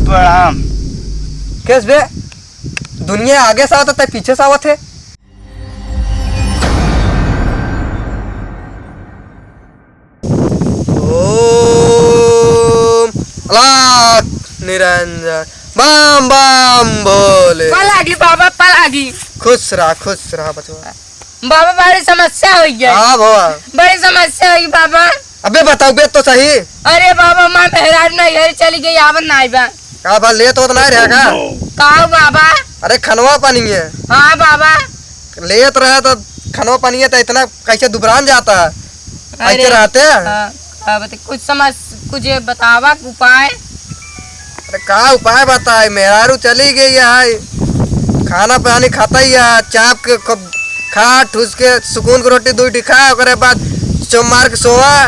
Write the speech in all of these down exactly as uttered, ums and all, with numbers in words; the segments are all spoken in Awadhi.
प्रणाम। केस बे, दुनिया आगे से आवत है, तै पीछे से आवत है। ओम अलख निरंजन बम बम भोले। पलागी बाबा, पलागी। खुश रहा, खुश रहा बचवा। बाबा, बड़ी समस्या होइ गई। हाँ बाबा। बड़ी समस्या होइ गई बाबा। अबे बताओ बे तो सही। अरे बाबा, माँ मेहरारू नैहर चली गई, आवत नाई बा। का बा, लेत होत नाई रहा का? का बाबा? अरे खनवा पानी है। हाँ बाबा। लेत रहा तो खनवा पानी है तो इतना कैसे दुबरान जाता है? अरे, ऐसे रहते हैं? हाँ, का बता, कुछ समझ, कुछ ये बतावा उपाय। अरे का उपाय बताए, मेहरारू चली गई है, खाना पानी खाता ही है, चाप के खूब खा ठूस के सुकून के रोटी दुइ ठी खा, ओकरे बाद चुप मार के सोवा।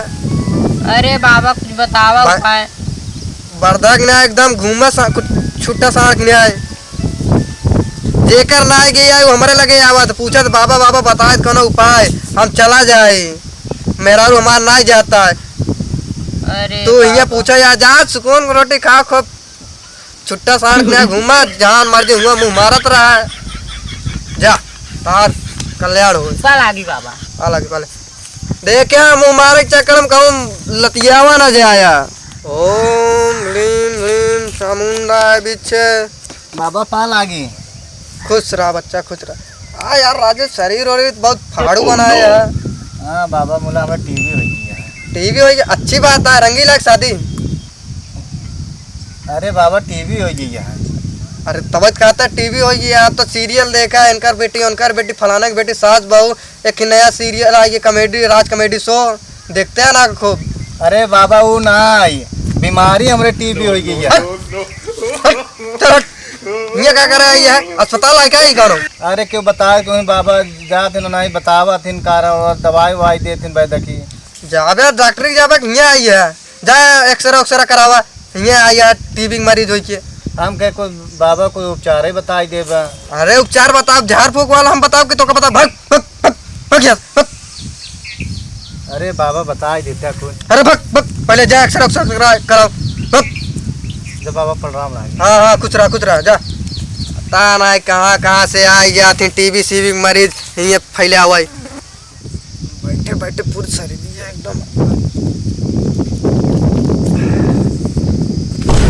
अरे बाबा, कुछ बतावा बा-, उपाय। बर्दा के ना एकदम घूमा सा-, कुछ छुट्टा साथ नहीं आए। जेकर नाई गई आई, वो हमरे लगे आवत, पूछत, "बाबा, बाबा, बताए त कौनो उपाय, हम चला जाई, मेहरारू हमार नाई जाता है।" अरे तू हियाँ बाबा। पूछा या जा, सुकून रोटी खा, खूब छुट्टा साथ में घूमा, जहाँ मर्जी हुआ मुँह मारत रहा है। जा, तार कल्याण हो। पलागी बाबा। पलागी, पलागी। देखे, मुँह मारे के चक्कर में कहूँ लतियावा ना जाया। ओम ह्लीं ह्लीं चामुंडाय विच्चे। बाबा, पलागी। खुश रहा बच्चा, खुश रहा। हाँ यार राजेश, शरीर और बहुत फाड़ू बनाया है। हाँ बाबा, मुला हमार टीबी होइ गई है। टीबी होइ गई, अच्छी बात है, रंगीला की शादी। अरे बाबा, टीबी होइ गई है। अरे तब कहता टीबी होइ गई है, आप तो सीरियल देखा, इनकर बेटी, उनकर बेटी, फलाना की बेटी, सास बहू, एक नया सीरियल आई है, कॉमेडी, राज कॉमेडी शो, देखते हैं ना खूब। अरे बाबा, वो ना आई, बीमारी हमरे टीबी होइ गई है। हट, हट, चल हट। ये का करे आई है? अस्पताल आई का ई गानो? अरे क्यों बताए तुम्हें बाबा, जात न नहीं बतावा थिन कार और दवाई ववाई दे थिन बैद की। जाबे डॉक्टर के जाबे, हियाँ आई है। जा एक्सरे उक्सरे करावा, हियाँ आई है टीबी के मरीज होई के। हम कहे कोई बाबा कोई उपचार ही बताई देबा। अरे उपचार बताओ, झाड़ फूँक वाला हम बताओ कि तोका बताओ, भग, भग, भग, भग यहाँ, भग। अरे बाबा, बताई देता कुछ। अरे भग, भग, पहले जा एक्सरे उक्सरे करा-, कराओ, भग। जब बाबा प्रणाम लागे। हाँ, हाँ, कुछ रहा, कुछ रहा, जा। पता नाई कहाँ, कहाँ से आई जात ही टीबी सीबी के मरीज, हियाँ फैले आवा है। बैठे, बैठे पूरी शरीर ये एकदम।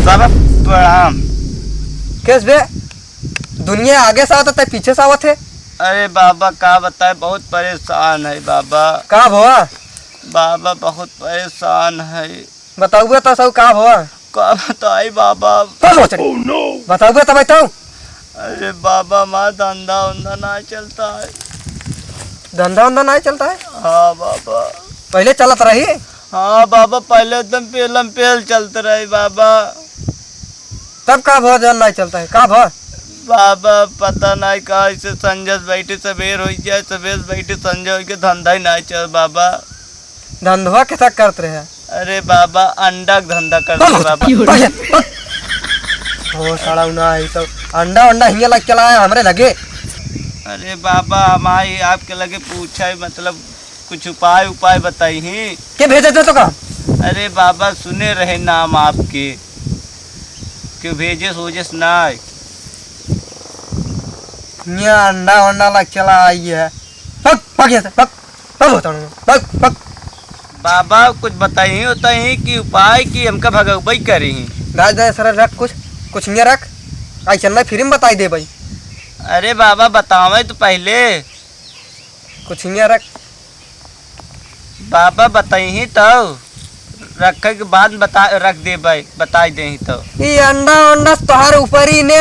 बाबा, प्रणाम। केस बे? दुनिया आगे से आवत है, तै पीछे से आवत है। अरे बाबा, का बताए, बहुत परेशान है बाबा। का भवा? बाबा, बहुत परेशान है। बताउबे तो सब का भवा? का बताई बाबा? का भवा चली? बताउबे तब तो। अरे बाबा, हमारा धंधा उंधा ना चलता है। धंधा उंधा ना चलता है? हाँ बाबा। पहले चलत रही? हाँ बाबा, पहले एकदम पेलम पेल चलत रही बाबा। तब का भवा जौन नाई चलता है, का भवा? बाबा, पता नाई का, ऐसे संझा से बैठी, सबेर होइ जाए, सबेर से बैठी, संझा होइ के धंधा ही नाई चल बाबा। धंधवा के साथ करत रहे? अरे बाबा, अंडा के धंधा करत रहे बाबा। ओ साला, ना आई तो अंडा, अंडा हियाँ लग चला है हमरे लगे। अरे बाबा, हम आई आपके लगे पूछा है, मतलब कुछ उपाय, उपाय बताई ही। के भेजे थे तो का? अरे बाबा, सुने रहे नाम आपके, क्यों भेजे सोजेस ना आए। ये अंडा वंडा लग चला आई है। भग, भग यहाँ से, भग, भग होता हूँ, भग, भग। बाबा, कुछ बताई होता ही कि उपाय कि हमका भगवई करी ही। दाई, दाई, सर, रख कुछ, कुछ हियाँ रख। आई चल, मैं फ्री में बताई दे भाई। अरे बाबा, बतावे तो पहले। कुछ हियाँ रख। बाबा बताई ही तो रखे के बाद बता, रख दे भाई, बताई दे ही तो। ई अंडा वंडा तोहर ऊपर ही ने।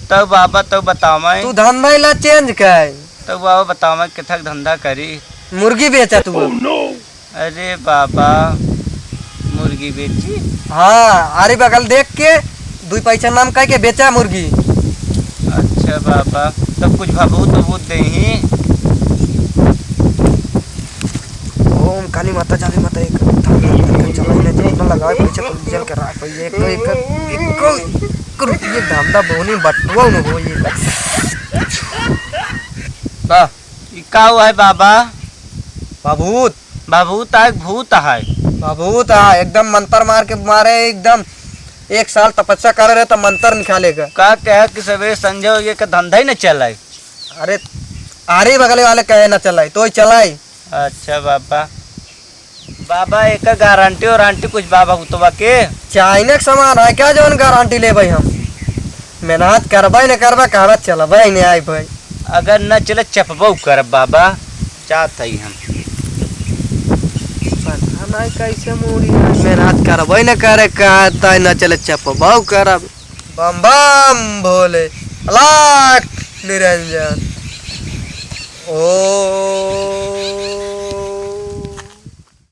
तो बाबा तो बतावे। तू धंधा ला चेंज कर। तो बाबा बतावे किथक धंधा करी। मुर्गी बेचा तू। अरे बाबा, मुर्गी बेची? हाँ, आरी बगल देख के दुई पैसा नाम कह के बेचा मुर्गी। अच्छा बाबा, तब कुछ भभूत उभूत देही। ओम काली माता, जाली माता, एक चलाई नहीं तो अपना लगावे पैसा तो जल के राख भैया, एक तो एक, एक, एक रुपये धंधा बोनी बटुआ न हो ये। वाह। ई का हुआ है बाबा? भभूत। भभूत है, भूत है? भभूत है, एकदम मंतर मार के मारे, एकदम एक साल तपस्या करे रहे त मंत्र निकाले का। का कहे कि सवेरे संझा हो गया, का धंधा ही न चलाए? अरे, आरे बगले वाले कहे न चलाए, तो ही चलाए। अच्छा बाबा। बाबा, एकर गारंटी वारंटी कुछ बाबा उतवा के? चाइना के सामान है का जौन गारंटी लेबै हम? मेहनत करबै न करबै, कहबे चलबै न आइबै। अगर न चले चपबौ करब बाबा, जात हई हम। पता नहीं कैसे मूड़ी है। मेहनत करबै न करे, कहतै न चले चपबौ करब। बम बम भोले, अलख निरंजन। ओ